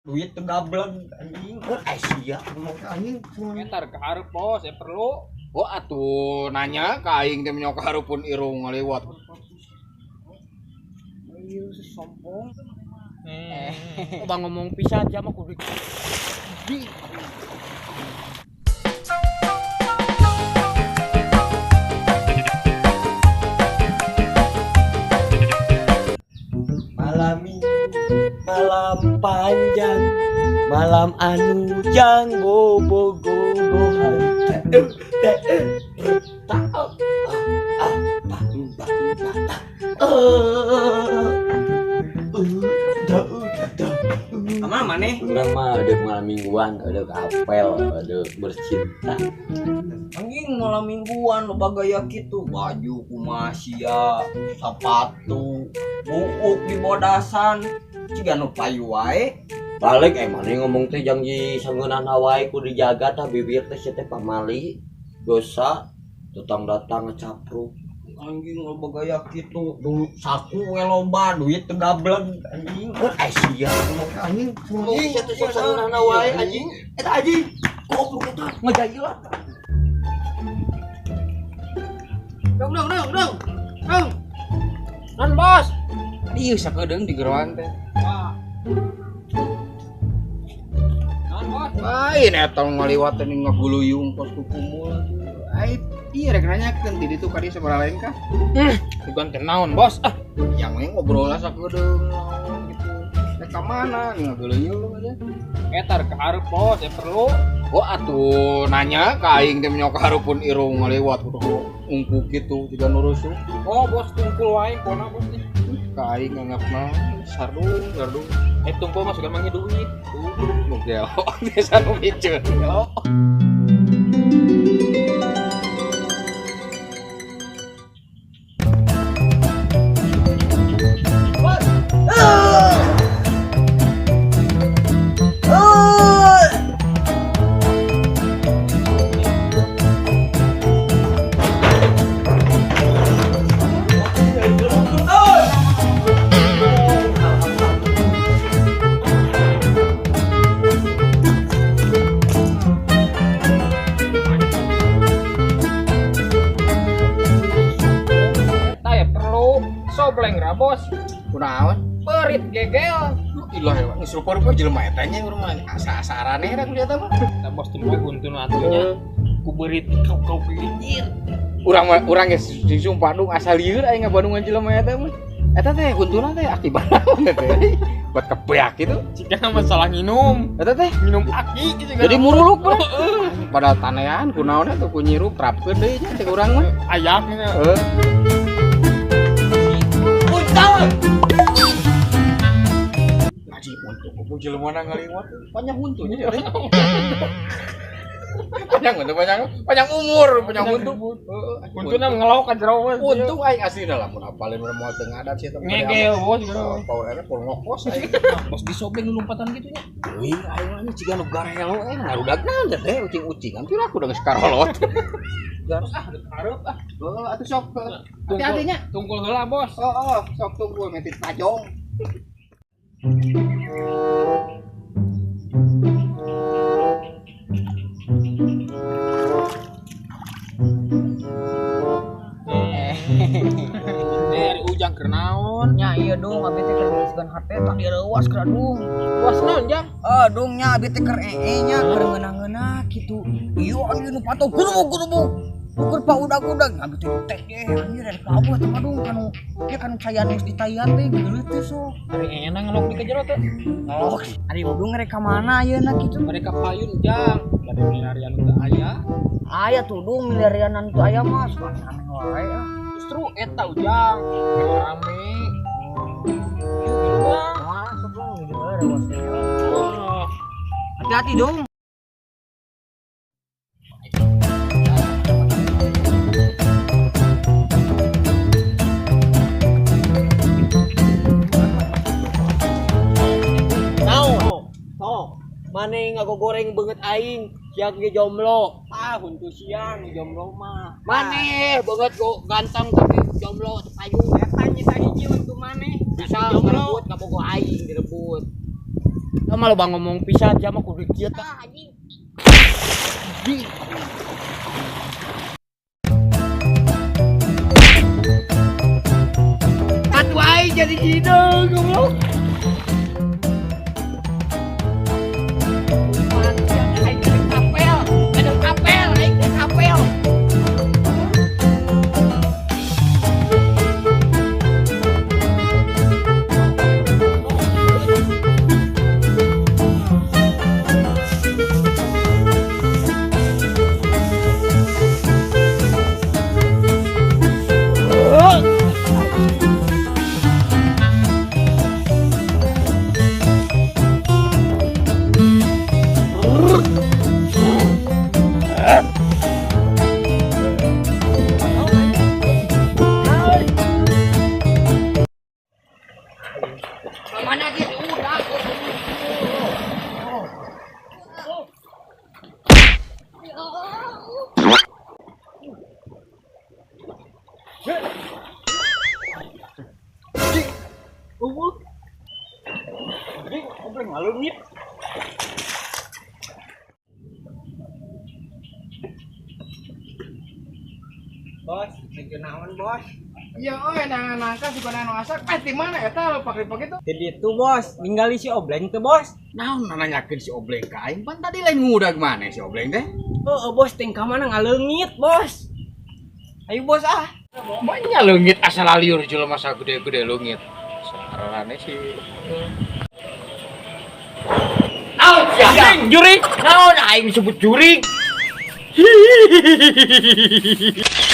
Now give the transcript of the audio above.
Duit teu gableng anjing. Sia ngomong anjing. Entar ke hareup bos, ya perlu. Oh atuh nanya ka aing teh menyok hareupeun irung ngaliwat. Ieu sombong. Bang ngomong pisan jam aku di. Malam minggu, malam panjang, malam anu jang bobogohan. Ama maneh? Urang mah ada malam mingguan, ada apel, ada bercinta. Anjing malam mingguan loba gaya kitu, baju kumaha sia, sepatu, buuk di bodasan, ciga nu payu wae. Balik maneh ngomong teh janji sangeunahna wae ku dijaga tah bibir teh sia teh pamali. Dosa datang-datang ngecapruk. Anjing loba gaya kitu, du saku we loba, duit teu gableng anjing. Sia ngomong anjing. Anjing sia teh sok sangeunahna wae anjing. Eta anjing goblok eta ngajailan. Dong dong dong dong. Dong. Non bos. Ieu sakedeung di geroan teh. Wah. Non bos. Lain eta ngaliwat teh ngaguluyung kos kukumul atuh. Ai ieu rek nanyakeun di ditu ka dieu sabaraha lain kah? Bukan teh naon bos. Ah, yang we ngobrol lah sakedeung naon gitu. Rek ka mana ngaguluyung aja. Entar ke hareup bos, ya perlu. Oh atuh nanya ka aing teh menyok hareupeun irung ngaliwat kudu ungku kitu jiga nu rusuh. Oh bos tungkul wae kona bos nih. Ka aing nganggapna sardung sardung. Tungkul mah suka mangi duit. Tuh nu gelo biasa nu miceun gelo. Eta ya perlu sobleng ra bos. Kunaon? Perit gegel. Ilah ya, geus rupa-rupa jelema eta nya urang mah asa-asa araneh da kuliah mah. Eta bos teu guntuna atunya. Ku beurit kau-kau pilinjir. Urang mah urang geus disumpah dung asa lieur aing ngabandungan jelema eta mah. Eta teh untuna teh akibat naon teh? Buat kebeak gitu. Jika masalah nginum, Eta teh minum aki gitu. jadi muruluk bro. Padahal tanean kunaon atuh ku nyirup trapkeun deui nya cek urang mah. Ayak nya. Heeh. Ngaji untuk kupu jelema na ngaliwat panjang huntunya ya teh. Panjang huntu, panjang umur, panjang huntu. Heeh. Untuna ngelok ka jero bos. Untung aing aslina lamun apalin urang moal teu ngadat sih teh. Ngegel bos gitu. Power era power ngokos aing. Bos disobleng nu lompatan gitu nya. Euy, aing mah ciga nu garelo ngarudag naon teh ucing-ucingan pira aku udah geus karolot. Terus ah hareup ah. Heeh, atuh sok. Hati-hati nya. Tungkul heula bos. Oh, sok tungkul metit pajong. Dari ujang keur naon? Nya ieu dung abi teh keur ngisikan HP tak direuas keur dung. Bos naon jang? Dung nya abi teh keur ee nya keur ngeunah-ngeunah kitu. Ieu anjing nu pantau gurubuk-gurubuk. Ukur pa udag-udag abi teh teh anjir rek kabeh teh mah dung kanu ieu kanu cayan geus ditayan teh geuleuh teh sok. Ari enak ngelok di kejero teh. Ngelok. Ari udung rek ka mana ayeuna kitu? Mereka payun jang. Bade milarian teu aya. Aya tuh dung milarianan teu aya mah suka rame wae ah. Justru eta ujang rame. Wah, sok dong reuas. Hati-hati dong. Naon? Sok, maneh ngagogoreng beungeut aing, siang ge jomblo. Ah, huntu siang jomblo mah. Maneh beungeut go ganteng tapi jomblo teu payu. Eta nyita hiji untuk maneh. Bisa Jomblo. ngerebut kabogoh aing direbut. Sama lo bang ngomong pisan jama kudu kieu tah. Ah, anjing. Atuh aing jadi hidung goblok. Aing kapel, aduh kapel, aing kapel. Mana gitu udah. Bos, naon bos? Iya, oi, nangka suka nano asak. Eh, di mana eta lo pakai itu? Jadi itu bos, ninggali si Obleng tuh bos. Naon nanyakeun si Obleng ka aing pan tadi lain ngudag mana si Obleng teh? Oh, bos tingkah mana ngaleungit bos. Ayo bos ah. Banyak leungit asal liur jelema sagede-gede leungit. Sararane si Naon sia? Jurik. Naon aing sebut jurik? Hihihihihihi.